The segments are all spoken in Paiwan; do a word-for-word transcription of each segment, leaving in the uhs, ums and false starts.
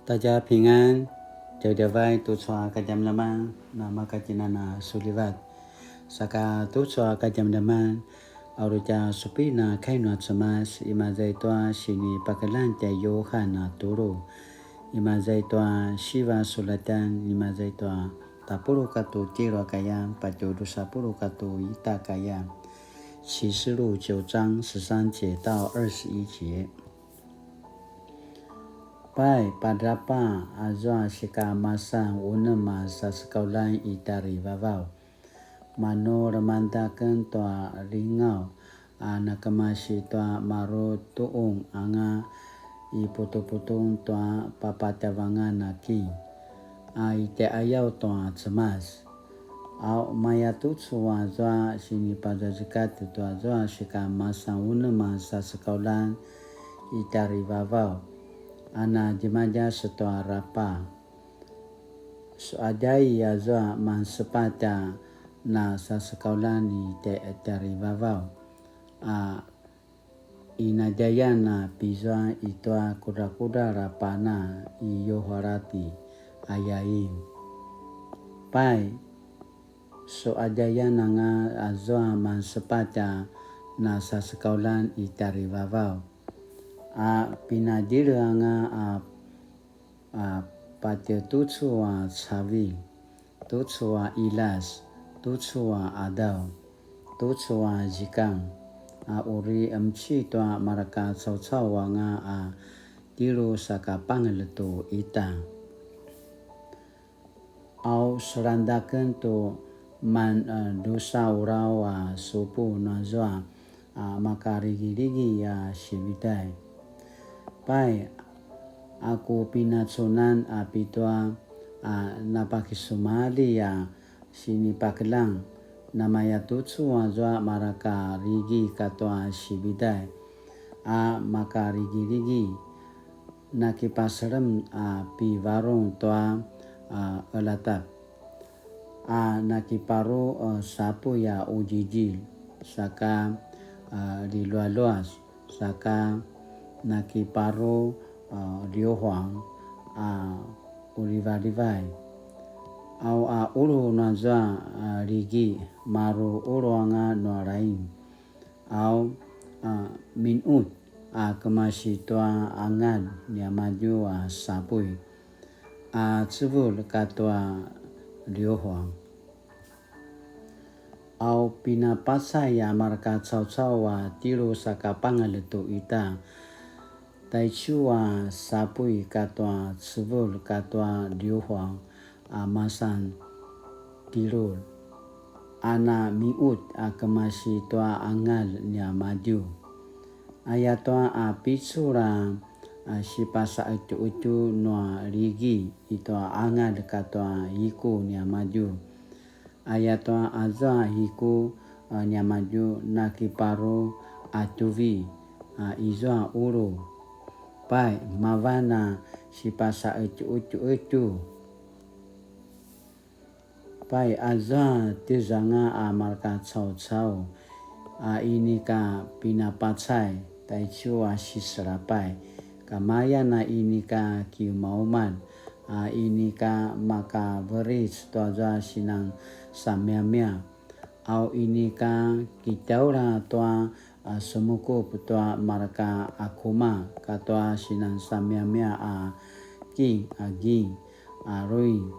大家平安, djavadjavai tucu a kadjamadjaman, na makatjinan a sulivat. Saka tucu a kadjamadjaman, a uri tja supin a kai nua Cemas, imaza i tua sinipakeljang tjai Yuhan a tulu, imaza i tua siva sulatan, imaza i tua tapuluq katua tjelu a kayan, patje drusa puluq katua ita a kayan. 啟示錄九章十三節到二十一節。 Pai, padrapa azua sikamasan unem a sasekauljan i tjarivavaw. Manu lemangeda aken tua lingaw a nakemasi tua maru tuqung anga i putuputung tua papatjavangan a king, a i tjaiqayaw tua Cemas. A maya tucu azua sinipazazekatj tua zua sikamasan unem a sasekauljan i tjarivavaw, a na djemadjas tua rapa. Suadjai azua mansepatj a na sasekauljan i tja-, tjarivavaw, a inadjayan a pizua i tua kudrakudral a pana i Yuhurati, ayain. Pai, suadjayan anga azua mansepatj a na sasekauljan i tjarivavaw, a pinadjilj anga a a patje tucu a cavilj, tucu a qiljas, tucu a qadaw, tucu a zikang, a uri qemeci tua mareka caucau anga a tjelu saka pangelj tu ita. Au selangeda aken tu man, a, drusa uraw a supu nazua a makarigirigi a sividay. Pai, a ku pinacunan a pitua a napakisumalji a sinipakeljang, namaya tucu azua mareka rigi katua sividay a makarigirigi, nakipaselem a pivarung tua a elatap, a nakiparu a sapuy a qudjidjilj, saka a lilualuas, saka nakiparu a liuhuang a qulivalivay. Au a qulu nazua a rigi, maru qulu anga nua laing. Au a minut a kemasi tua angalj niamadju a sapuy, a cevulj katua liuhuang. Au pinapacay a mareka caucau a tjelu saka pangalj tu ita, taicu a sapuy katua cevulj katua liuhuang a masan tjelulj, a na miut a kemasi tua angalj niamadju. Ayatua a picul a, a sipasaqetjuqetju nua rigi i tua angalj katua iku niamadju. Ayatua azua iku a niamadju nakiparu a tuvi a izua qulu. Pai, mavan a sipasaqetjuqetjuqetju. Pai, azua tjezanga a mareka caucau a inika pinapacay, taicu a siselapay, kamayan a inika kiumauman, a inika makaveric tuazua sinan samiamia, au inika kitjaula tua a semukup tua mareka akuma katua sinan samiamia a king, a ging, a ruing,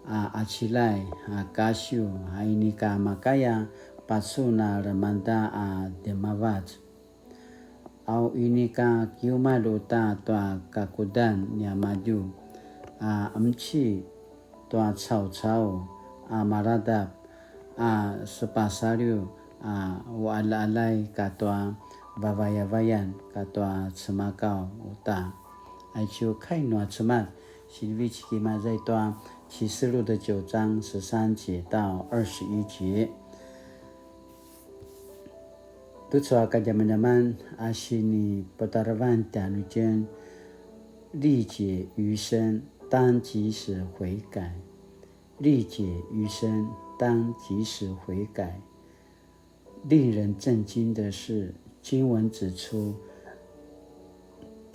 a qaciljay, a kasiw, a inika makaya pacun a lemangeda a djemavac. Au inika kiumalj uta tua kakudan niamadju, a qemeci tua caucau a maradap a sepasaliw a uqaljaqaljay katua vavayavayan katua cemakaw uta. Aicu kai nua Cemas, sinivecik imaza i tua 啟示錄的九章十三節到二十一節。 Tucu a kadjamadjaman a sinipatarevan tjanuitjen, 历劫餘生，当及时悔改。历劫余生，当及时悔改。令人震惊的是，经文指出，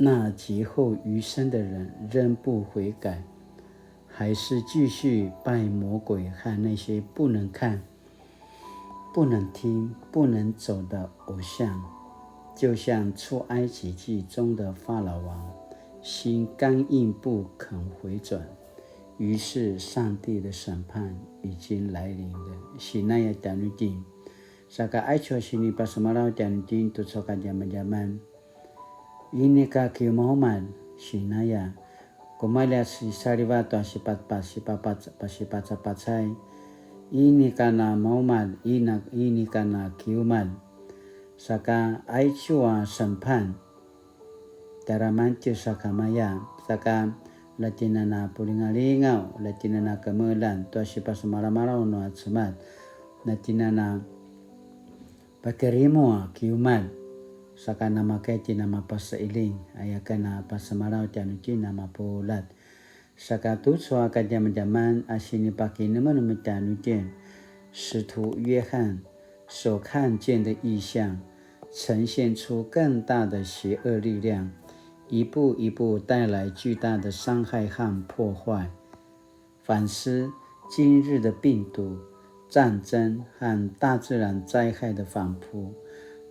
那劫後餘生的人仍不悔改，還是繼續拜魔鬼和那些不能看、不能聽、不能走的偶像，就像出埃及記中的法老王，心剛硬不肯回轉。于是上帝的审判已经來臨了。Sinaya tjanuitjen. Saka aicu a sinipasemalaw tjanuitjen tucu a kadjamadjaman. Inika kiumaumalj, sinaya. Kumalja sisaliva tua sipa-, pasipapac-, pasipacapacay. Inika na maumalj, ina-, inika na kiumalj. Saka aicu a sempan. Tjara mantjez sakamaya, saka latjinana pulingalingaw, latjinana kemeljang, tua sipasemalamalaw nua Cemas, latjinana pakirimu a kiumalj, saka namakay tjina mapasailing, ayaken a pasemalaw tjanuitjen a mapuljat. Saka tucu a kadjamadjaman a sinipakinemenem tjanuitjen, 使徒約翰所看見的異象，呈現出更大的邪惡力量，一步一步帶來巨大的傷害和破壞。 反思今日的病毒、戰爭和大自然災害的反撲，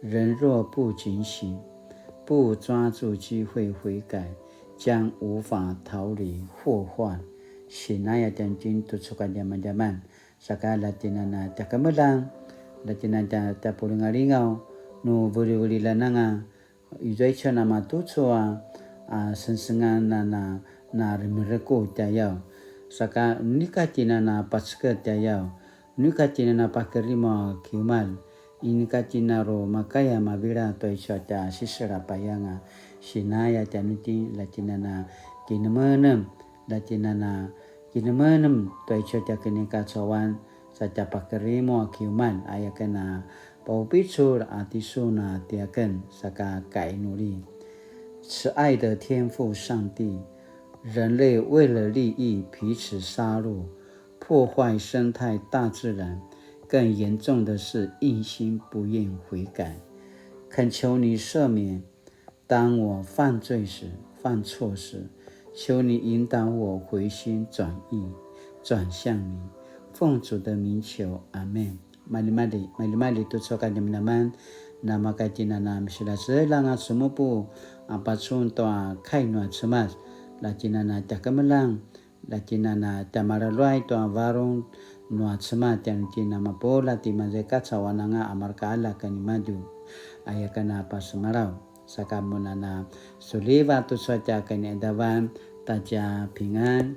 人若不警醒，不抓住機會悔改，將無法逃離禍患。Sinaya tjanuitjen tucu a kadjamadjaman, saka latjinana tjakemeljang, latjinana tja-, tjapulingalingaw, nu velivelilan anga, izua aicu a namatucu a, a, sengsengan na, na, na remereku tjayaw. Saka inika tjinana paceked tjayaw. Inika tjinana pakirimu a kiumalj. Inika tjina ru makaya mavilad tua aicu a tja siselapayanga. Sinaya tjanuitjen latjinana kinemenem, latjinana kinemenem tua aicu a tja kinikacauan, sa tja pakirimu a kiumalj, ayaken a paupicul a tisun a tiaken, saka kainuli. 慈愛的天父上帝，人類為了利益彼此殺戮，破壞生態大自然，更嚴重的是硬心不願悔改。懇求你赦免，當我犯罪時、犯錯時，求你引導我回心轉意，轉向你。奉主的名求，阿們。Maljimalji, maljimalji tucu a kadjamadjaman, namakay tjinana misilaselang a semupu, a pacun tua kai nua Cemas, latjinana tjakemeljang, latjinana tjamalaluay tua varung nua Cemas tjanuitjen a mapuljat i maza i kacauan anga a mareka aljak nimadju, ayaken a pasemalaw. Saka mun a na suliva tucu a tja kiniqadavan, ta tja pingan.